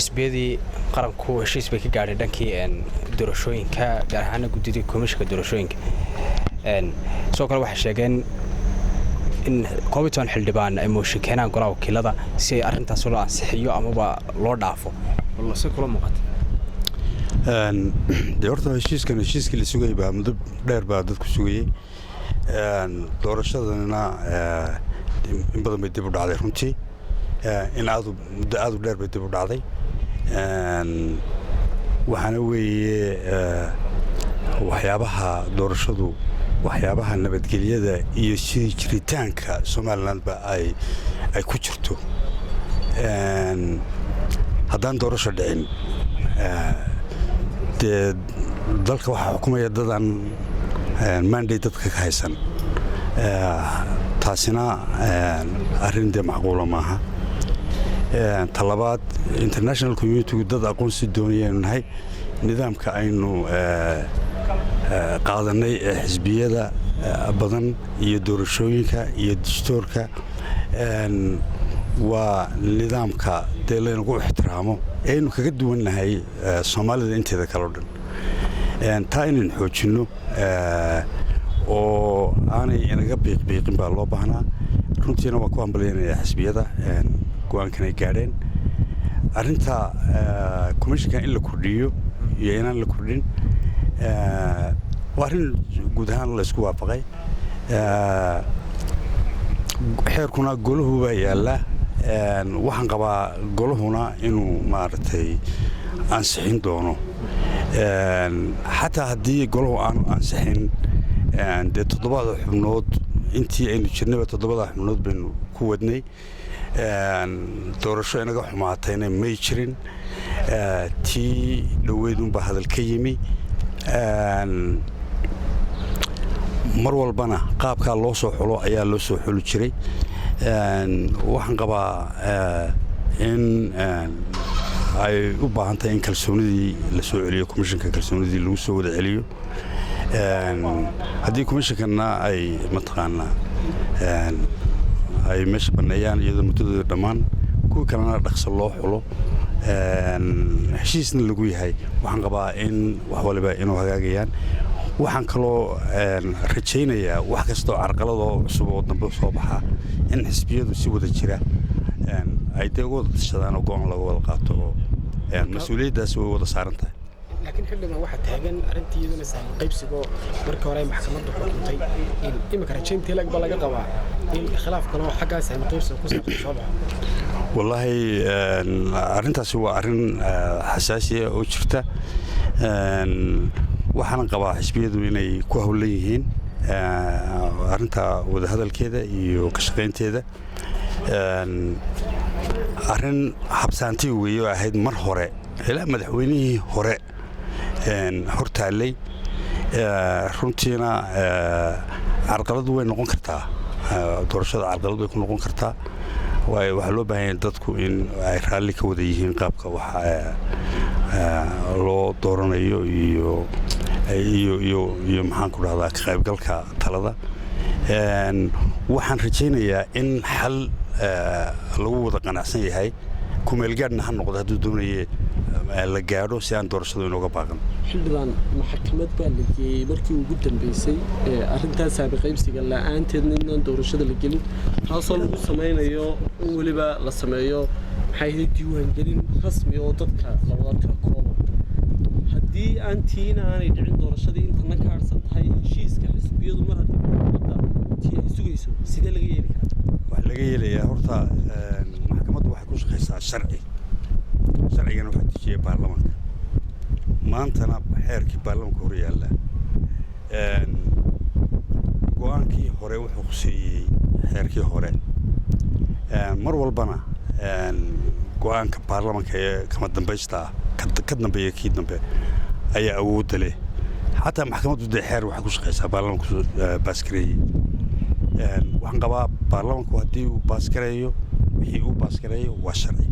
Xisbiyadii qaranku heshiis bay ka gaadhay dhankii doorashooyinka, gaar ahaana guddidii komishinka doorashooyinka. Sidoo kale waxay sheegeen in 11 xildhibaan ay mooshin keenaan golaha wakiilada si ay arrintaas loo ansixiyo amaba loo dhaafo. Se kula muuqata? Dee horta heshiiskan heshiiskii la sugayay baa muddo dheer baa dadku sugayey. Doorashadanina in badan bay dib u dhacday runtii, in aad muddo aad u dheer bay dib u dhacday. Waxaana weeye waxyaabaha doorashadu, waxyaabaha nabadgelyada iyo sidii jiritaanka Somalilandba ay ku jirto. Haddaan doorasho dhicin, dee dalka waxaa xukumaya dadaan mandate dadka ka haysan. Taasina arrin dee macquula maaha. Talabaad, international communitygu dad aqoonsi doonayaynu nahay. Nidaamka aynu qaadanay ee xisbiyada badan iyo doorashooyinka iyo dastuurka waa nidaamka dee laynagu ixtiraamo ee aynu kaga duwannahay Soomaalida inteeda kale o dhan. Taa inaynu xoojinno oo aanay inaga biiqbiiqin baa loo baahnaa. Runtiina waan ku hambalyaynayaa xisbiyada go-aankan ay gaadheen. Arrinta commissionka in la kordhiyo iyo inaan la kordhin waa arrin guud ahaan laysku waafaqay. Xeerkuna golahu baa yaallaa. Waxaan qabaa golahuna inuu maaragtay ansixin doono. Xataa haddii golahu aanu ansixin, dee toddobada xubnood intii aynu jirnayba toddobada xubnood baynu ku wadnay. Doorasho inaga xumaatayna may jirin. Tii dhoweyd unbaa hadal ka yimi. Mar walbana qaabkaa loo soo xulo ayaa loo soo xuli jiray. Waxaan qabaa in ay u baahan tahay in kalsoonidii la soo celiyo commissionka, kalsoonidii lagu soo wada celiyo. Haddii commissionkana ay mataqaanaa ay meesha banneeyaan iyadoo muddadooda dhammaan, kuwii kalena dhaqso loo xulo, heshiisna lagu yahay, waxaan qabaa in wax waliba inuu hagaagayaan. Waxaan kaloo rajaynayaa wax kastoo carqaladoo cusub oo dambe soo baxa in xisbiyadu si wada jira ay dee uga wada tashadaan oo go-aan laga wada qaato, oo mas-uuliyaddaasi way wada saaran tahay. Laakiin xildhibaan, waxaa taagan arrintii iyaduna saami qaybsigo markii hore ay maxkamaddu xukuntay. In imika rajayntii lag ba laga qabaa in khilaaf kale oo xaggaa saami qaybsiga ku saabsan soo baxo? Wallaahi arrintaasi waa arrin xasaasiya oo jirta. Waxaana qabaa xisbiyadu inay ku howlan yihiin arrinta wadahadalkeeda iyo ka shaqaynteeda. Arrin habsaantii weeye oo ahayd mar hore ilaa madaxweynihii hore hortaallay. Runtiina carqalad way noqon kartaa, doorashada carqalad way ku noqon kartaa, waayo waxaa loo baahan yahay dadku in ay raalli ka wada yihiin qaabka wax loo dooranayo iyo maxaan ku dhahdaa, ka qaybgalka talada. Waxaan rajaynayaa in xal lagu wada qanacsan yahay, kumeelgaadhna ha noqdo hadduu doonaye, la gaadho si aan doorashadu inooga baaqan. Xildhibaan, maxkamad baa la geeyey markii ugu dambeysay arrintaas saami qaybsiga la-aanteedna inaan doorashada la gelin, taasoo lagu samaynayo in weliba la sameeyo, maxay ahayd, diiwaangelin rasmi oo dadka la wada tiro koobo. Haddii aan tiina aanay dhicin, doorashadii intana ka harsan tahay, heshiiska xisbiyadu mar haddii maxkamadda tii ay sugayso, sidee laga yeeli karaa? Waxaa laga yeelayaa horta, maxkamaddu waxay ku shaqaysaa sharci. Sharcigana waxaa dejiyay baarlamaanka. Maantana xeerkii baarlamaanka hor yaalla. Go-aankii hore wuxuu khuseeyey xeerkii hore. Mar walbana go-aanka baarlamaanka ee kama dambaysta ah, ka dambeeya kii dambe ayaa awoodda leh. Xataa maxkamaddu dee xeer waxay ku shaqaysaa baarlamaanku baaskareeyey. Waxaan qabaa baarlamaanku haddii uu baaskareeyo, wixii uu baaskareeyo waa sharci.